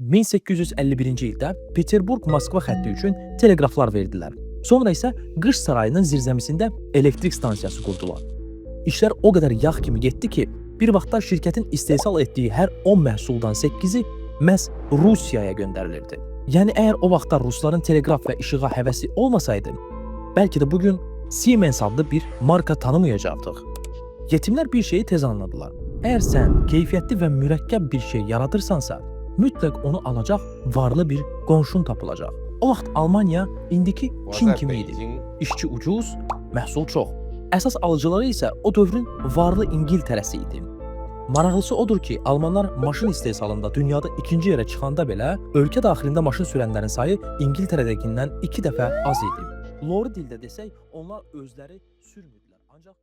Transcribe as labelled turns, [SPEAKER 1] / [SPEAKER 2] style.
[SPEAKER 1] 1851-ci ildə Peterburq-Moskva xətti üçün teleqraflar verdilər. Sonra isə Qış sarayının zirzəmisində elektrik stansiyası qurdular. İşlər o qədər yağ kimi getdi ki, bir vaxtlar şirkətin istehsal etdiyi hər 10 məhsuldan 8-i məhz Rusiyaya göndərilirdi. Yəni əgər o vaxtlar rusların teleqraf və işığa həvəsi olmasaydı, bəlkə də bu gün Siemens adlı bir marka tanımayacaqdıq. Yetimlər bir şeyi tez anladılar. Əgər sən keyfiyyətli və mürəkkəb bir şey yaradırsansa, mütləq onu alacaq varlı bir qonşun tapılacaq. O vaxt Almaniya indiki
[SPEAKER 2] 我
[SPEAKER 1] Çin
[SPEAKER 2] 在
[SPEAKER 1] kimi
[SPEAKER 2] 北
[SPEAKER 1] idi.
[SPEAKER 2] 京
[SPEAKER 1] İşçi ucuz, məhsul çox. Əsas alıcıları isə o dövrün varlı İngiltərəsi idi. Maraqlısı odur ki, almanlar maşın istehsalında dünyada ikinci yerə çıxanda belə ölkə daxilində maşın sürənlərin sayı İngiltərədəkindən 2 dəfə az idi. Lori dildə desək, onlar özləri sürmürdülər. Ancaq